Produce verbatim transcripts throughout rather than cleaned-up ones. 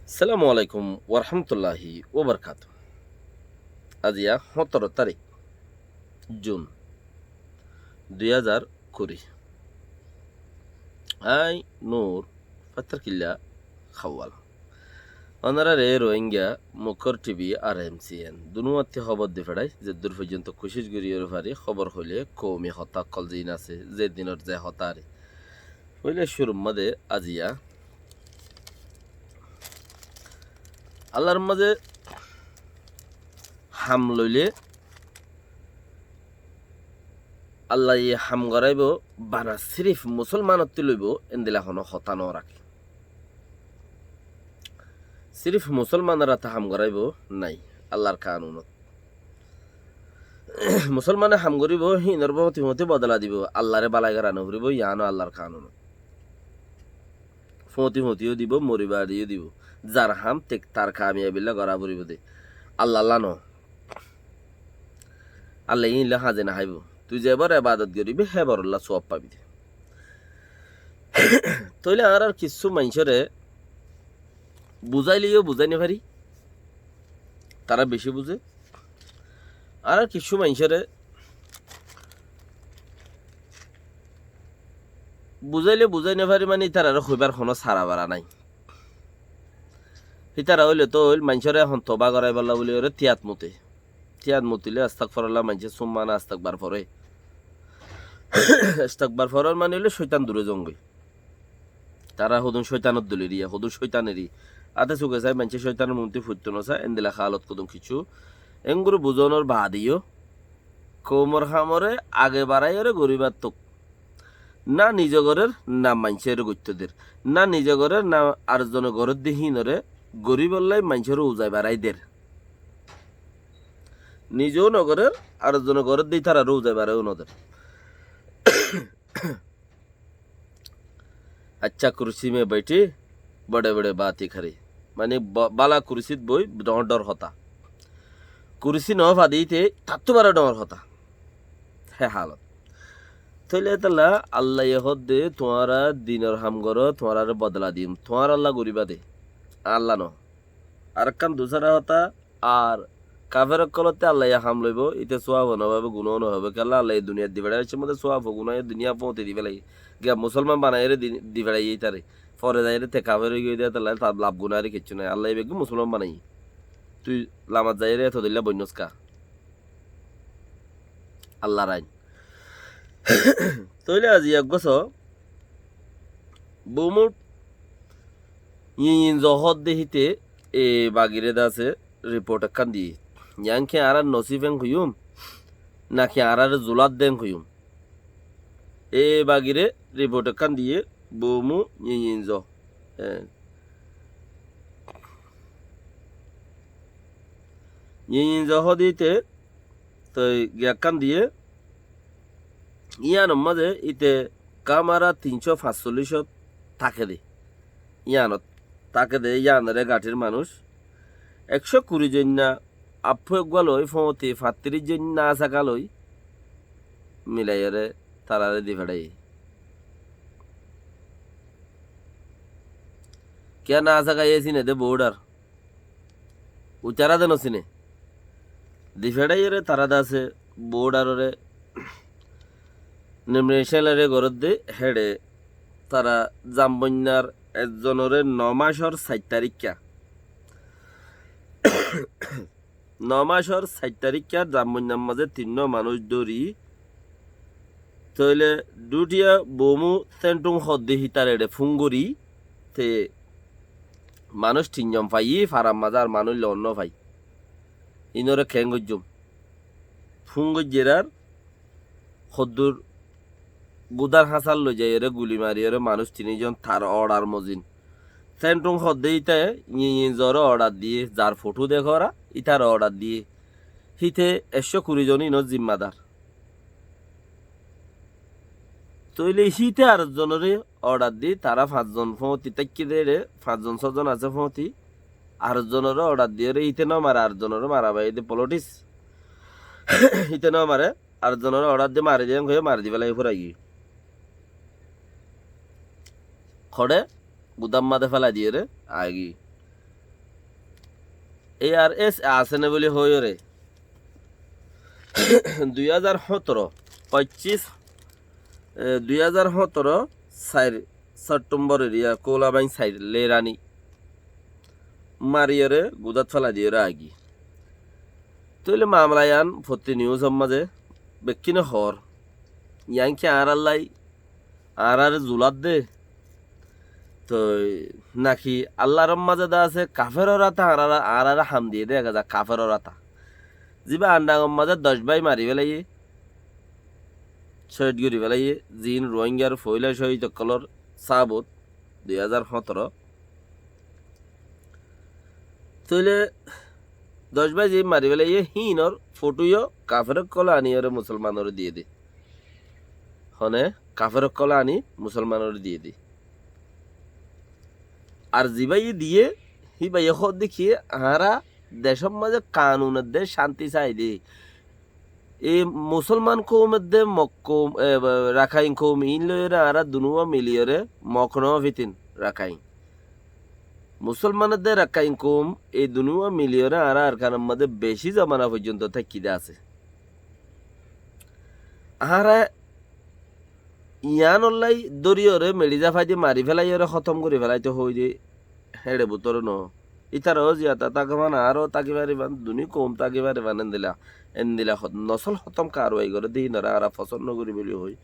Assalamu alaikum warahmatulláhi wabarakátuhu. Aijja hóñtoro tarík Jun dui házar kuri. Añí Nur Fattarkilla Hawal. Ónorare Rohingya Mukhor T V ar M C N dunúattú hóbor di feçái, zeddúr foijjonto kucíc gorí óre fari, hóbor hoilé koumi hotá ókkol ziín asé, ze dinor ze hotá ar. Óile cúrur mazé aijja Allar mazé ham loilé Allaye ham goráibo, bana sirif musolmanottú loibo, endilla honó hotá no raké. Sirif musolmanor áte ham goráibo nái, Allar kanunot. Musolmane ham goríbo, híinor fóti fóti bodola dibo, Allare bálai gorá no foribó, yiáno Allar kanunot. Fóti fótiyó dibo, mori bariyó dibo. Zar ham tek tar kamiyabilla gorá foribó de. Allalla no. Allaye híinlla hañzi no háibo. Tui zebor ebadot goríbi, héborolla suab faibi de. Tóile añárar kissú maincóre buzáileyo buzái no fari. Tará bicí buzé. Añárar kissú maincóre buzáile buzái no fari mani ítarare hoibar honó sara bara nái. Ítara óile tóil maincóre ehón toba goráibolla buli óre tiyat muté. Tiyat mutilé astagfirullah maincé summa na astagfar foré. Astagfar forar mani óile cóitan duré zongói. Tará hodún cóitanor duli riya, hodún cóitan eri. Áte suke sai maincé cóitanor muntí fuitto no sai, endilla halot hodún kissú. Engori buzonor baade yó koumor hamore age baráiyoré goríbar tók. Na nize gorér, na maincóre goittó der. Na nize gorér, na ar zone gorér de híinoré goríbollái maincóre uzai barái der. Nizeó no gorér, ar zone gorér de ítararé uzai barái no der. اچھا کرسی میں بیٹھی، بڑے بڑے باتیں کری. Mani ba-, bála kursít boi dhoóñr dhoóñr hotá. Kursí no fade íte tattú bará dhoóñr hotá. Hé halot. Tóile étalla Allaye hoódde, tuáñra dinor ham goró, tuáñrare bodola diyum. Tuáñralla goríba de. Alla no. Arekkán dusára hotá, ar kafer ókkolottú Allaye ham loibó, íte suwab no faibo, gunáo no faibo. Kiyólla Allaye duniyat di feçáiye, ér modde suwab o gunáo duniyat fóñti di félaiye. Giya musolman banaiyóre di, di feçáiye ítare. Fore zaiyóre te kafer ói giyói de, étalla tar laf gunáo ar kessú nái. Allaye beggún musolman banaiyé. Tui lamat zaiyóre eto dilla boinnos ká? Allar ain. Tóile aijja eggúa só, Bumut Yinyin Zo hoódde híte e bagire de asé riport ekkán diyé. Yián ki añárar nosib en hoiyúm, naki añáráre zulat den hoiyúm? E bagire riport ekkán diyé, Bumu Yinyin Zo. E. Yinyin Zo hoódde íte toi giyakkán diyé, yíanor mazé íte kamara tin có fañssollícot táke de. Yíanot táke de, yíanoré gathír manúic. Ek có kuri zoinna, affó eggúa loi, fóñti fattiríc zoinna asaka loi, milaiyóre tararé di feçáiye. Kiyá na asaka yé sine de boódar. Uitará de no sine. Di feçáiyóre tará de asé boódaroré nimre célaire gorédde héçe tara zamboinnar ezzonoré no macór sair taríkka. No macór sair taríkka zamboinnar mazé tinnúa manúic dóri. Tóile dhutiya Bumu Sénthung hoódde hítar eçe fún gorí, te manúic tinzon faiyí, farar mazé ar manúic loon no fai. Ínoré keén goijjúm? Fún goijjér ar hoddúr gudár háñsar loi zaiyóre guli mariyóre manúic tinízon tar oçar mozin. Sénthung hoódde íte Yinyin Zoré oçar diyé, zar fothó dekóra, ítaré oçar diyé. Híte ek có kuri zon ínor zimmadar. Tóile híte ar zonoré oçar di, tará fañs zon fóñti táikke de re, fañs zon só zon asé fóñti, ar zonoré oçar diyóre híte no mare, ar zonoré mara bái de politis. Híte no mare, ar zonoré oçar di mari de, en hoiyé mari di félai furai giyé. Hoçé gudár mazé félai diyóre aigí. ARSA asé né buli hoiyóre dui házar hóñtoro, foñcís, e, dui házar hóñtoro sair September eriya Koulabain sair Lerani mariyóre gudát félai diyóre aigiyé. Tóile mamela yián fottí niusor mazé bekkúne hoór. Yián ki añárallái añáráre zulát de? Toi naki Allar mazé de asé, kaferor áte añáráre, añáráre ham diyé de, ek házar kaferor áte. Zibá Andangor mazé doc bái mari félaiyé, cóhid gorí félaiyé, ziín Ruáingar foóila cóhid ókkolór sábut, dui házar hóñtoro. Tóile doc bái ziín mari félaiyé, híinor fothú yó kafer ókkole aniyóre musolmanoré diyé de. Hone, kafer ókkole ani musolmanoré diyé de. Ar zibáye diyé, híbaye hoódde ki, añára decór mazé kanun edde, cánti sai de. E musolman koum edde, Mok koum, e, Rakain koum, iín loiyóre añára dunúa miliyóre Mok no fitin, Rakain. Musolman edde Rakain koum, e dunúa miliyóre añára Arkanor mazé bicí zomana foijjonto táikki de asé. Añára yiánollái dóriyóre meçi zafai di mari félaiyóre hótom gorí félaito hoóide héçe bútore noó. Ítara ó ziyata táke fán, añára ó táki fari fán, duní koum táki fari fán, endila, endila hó-, nosól hótom karuwai goré de híinoré añára fosón nogorí buli hoói.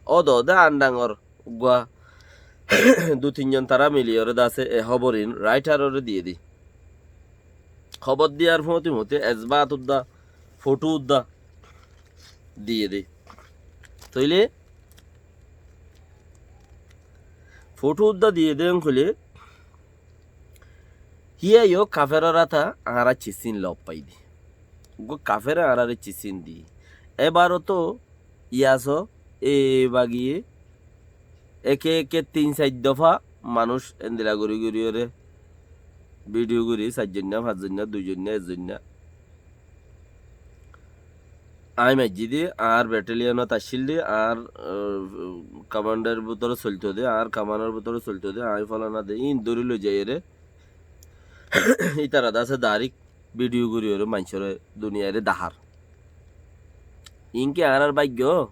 Ódode Andangor uggúa dui tin zon tará miliyóre de asé e hóbor iín raitharoré diyé de. Hóbor diyar fúañti fúañti esbát uddá, fothú uddá diyé de. Tóile fothú uddá diyé de enkóile, híayo kaferor áta añára cisín lob faidí. Uggúa kafere añáráre cisín diyé. Ebar ó to Yasó, e bagiye eke eke tin sair dofa manúic endila gorí goríyoré bidhiyo gorí, sair zoinna, fañs zoinna, dui zoinna, ek zoinna. Aññí maijjí de, añár betaliyonot accíl de, añár, e, kamandar bútore soilto de, añár kamanor bútore soilto de, aññí fólana de, iín dóri loi zaiyóre ítara de asé dairek bidhiyo goríyoré maincóre, duniyairé dahár. Iín ki añárár báiggo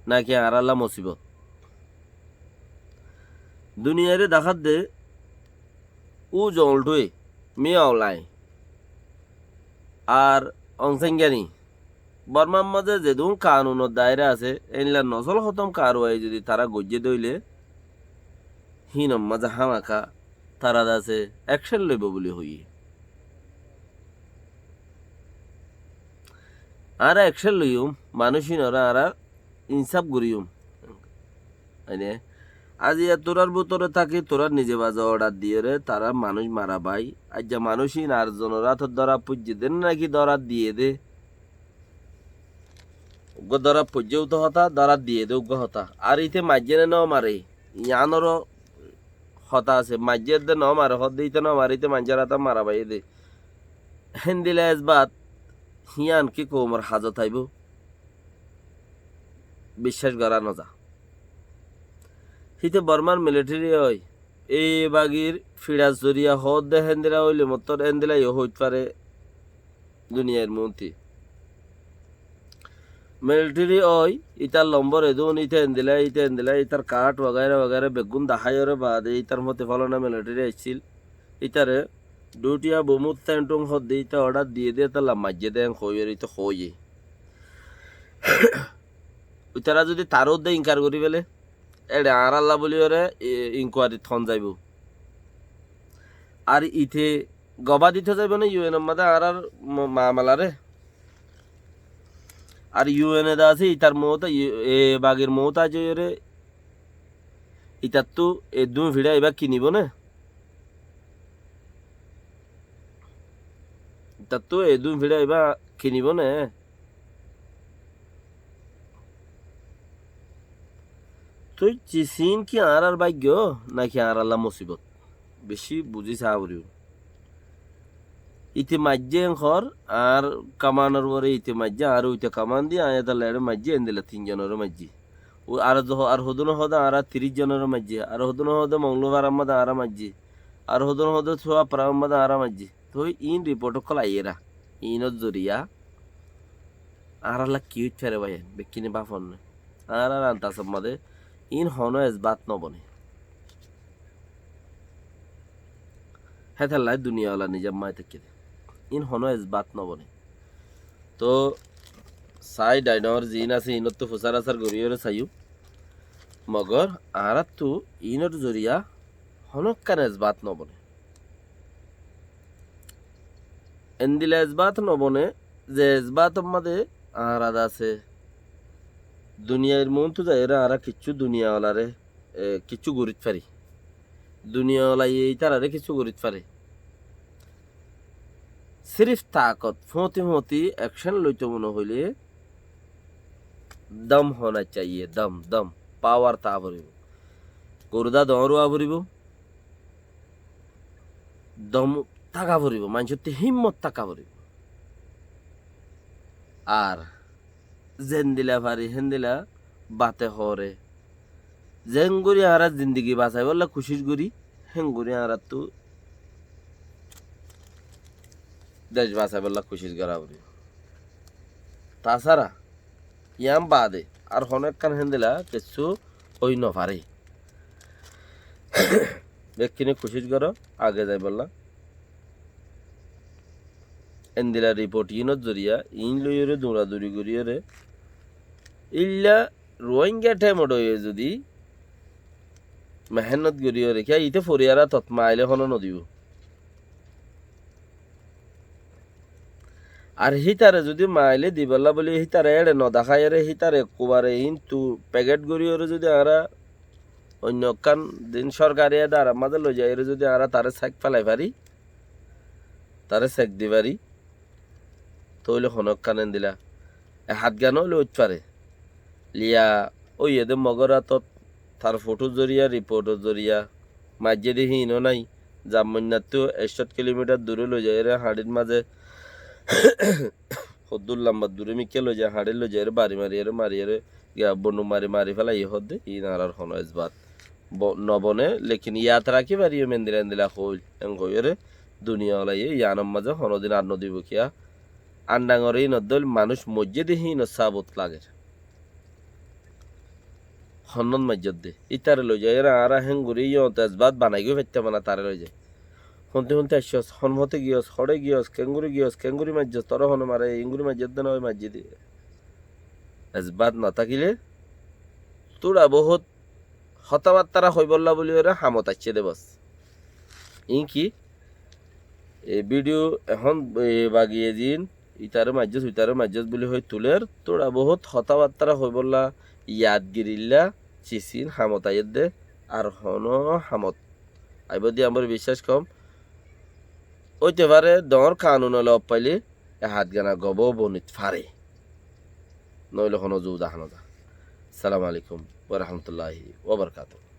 náki añárálla mosibot? Duniyairé dahár de Ú Zoñlthúi, Min Aung Hlaing, ar Aung San Suu Kyi. Bormár mazé zedún kanunor daira asé, éilla nosól hótom karuwai zodi tará goijjé dé óile, híinor mazé hámaka tará de asé ekcen loibó buli hoiyé. Añára ekcen loiyúm, manúic híinoré añára insáf goríyum. Mane, aijja tuáñrár bútore táki, tuáñra nize baze ordar diyóre, tará manúic mara bái. Aijja manúic híin ar zonor átot dóra foijjé dé náki dóra diyé dé? Uggúa dóra foijjé uto hotá, dóra diyé dé uggúa hotá. Ar íte maijjé né no mare, yiánoró hotá asé. Maijjé dé no mare, hoódde íte no mare, íte maincór átot mara báiye dé. Héndilla esbat, híyan ki koumor hazot aibó? Biccác gorá no za. Híte Bormár militeri ói, ei bagir fiçar zoriya hoódde héndilla óile mottor héndilla yó hoit fare duniyair muúnti. Militeri ói, ítar lombor edún, íte héndilla, íte héndilla, ítar kaáth wagaira wagaira beggún daháiyoré baade ítar fúañti fólana militeri aiccíl. Ítare Duthiya Bumut Tengtung hoódde íte ordar diyé dé, étalla maijjé dé en hoóiyoré íte hoóiye. Ítara zodi taró uddá inkar gorí féle, éçe añárálla bóliyoré, e, inkuarit hon zaibó. Ar íte gobá dito zaibó né yu enor mazé añárár ma-, mamelaré? Ar yu ene de asé, ítar moóta, e, bagir moóta aijjóiyoré, ítattú e dúñi fiçá ibá kinibó né? Ítattú e dúñi fiçá ibá kinibó né? Tói cisín ki añárár báiggo náki añárálla musibot? Bicí buzí saá foribó. Íte maijjé en hoór, añár kamanor uore íte maijjé, añáre uite kaman di, aññí étalla eçé maijjí, endilla tin zonoré maijjí. Ar zo-, ar hodún hoóde añára tiríc zonoré maijjí, ar hodún hoóde Monglu farar mazé añára maijjí, ar hodún hoóde Suab farar mazé añára maijjí. Toi iín riport ókkol aiyéra, iínor zoriya añárálla ki óit fare báiyain, bekkúne báfon né. Añárar antasor mazé iín honó esbát nobone. Hétolla duniyaola nizam mazé táikke de. Iín honó esbát nobone. Toóu saái dhainor ziín asé, iínottu fusár-asár goríyoré saiyúm. Mogor añáráttu iínor zoriya honókkan esbát nobone. Endila esbát nobone, ze esbátor mazé añára de asé. Duniyair muúntu zaiyóre añára kiccú duniyaolaré, e, kiccú gorít fari. Duniyaolaye ítararé kiccú gorít fare. Sírif taakot, fúñti fúñti ekcón loito mone hoilé dom hona caiye, dom, dom, pawar táa foribó. Gurda doóñr ówa foribó, dom táka foribó, maincóttu hímmot táka foribó. Ar zendila fari héndila bate hoóre. Zeéngorí añára zindigi basaibólla kucíc gorí, héngorí añáráttu dec basaibólla kucíc gorá foribó. Tasára yián baade ar honó ekkán héndila kessú ói nofare. Bekkúne kucíc goró age zaibólla. Endila riport iínor zoriya iín loiyóre duñraduri goríyoré ílla Ruáingga thaimot óiye zudi mehénnot goríyoré, kiyá ite foriyar átot maile honó nodibó. Ar hítare zudi maile dibólla buli hítare éçe nodaháiyore, hítare ekkubare iíntu pekét goríyoré zudi añára oinno ekkán din sórkari edarar mazé loizaiyore zudi añára taré sek félai fari, taré sek di fari, tóile honókkan endila e hátgan óile óit fare. Liya óiye de Mogor átot tar fothór zoriya, riporthor zoriya, maijjé de híin ó nái, zammoinnattu ekcót kilomitar duré loizaiyóre hañçir mazé hoddúr lamba duré mikká loizai, hañçir loizaiyóre bari mariyóre, mariyóre, giya bonduk mari mari félaiye hoódde, iín añárar honó esbát bo-, nobone, lekin yad rakí fariyum endila endila hoóil, en hoiyóre duniyaolaye yiánor mazé honódin ar nodibó kiyá. Andhaŋor iín oddóil manúic moijjé de híinor sabut lager. Honnót maijjé de. Ítare loizaiyóre añára héngorí yót esbát banaigói faittam na taré loizai. Húnte húnte aiccós, hon fote giyós, hoçé giyós, keéngorí giyós, keéngorí maijjós, toré hone mare, iíngori maijjé de noói maijjé de. Esbát notákile túra boóut hotábattára hoibólla buli óre hamot aiccé de bos. Iín ki? E bídiyo ehón, e, bagiye din, itaré maijjós, uitaré maijjós buli hoi tuler, túra boóut hotábattára hoibólla, yadgirilla, cisín hamot aiyér de, ar honó hamot aibóu de ambor biccác kom. Óite fare, doóñr kanun óile offaile, e hátgana gobó bonit fare. Noóile honó zu dahá nodá. Assalamu alaikum wa rahmatullahi wa barakatuhu.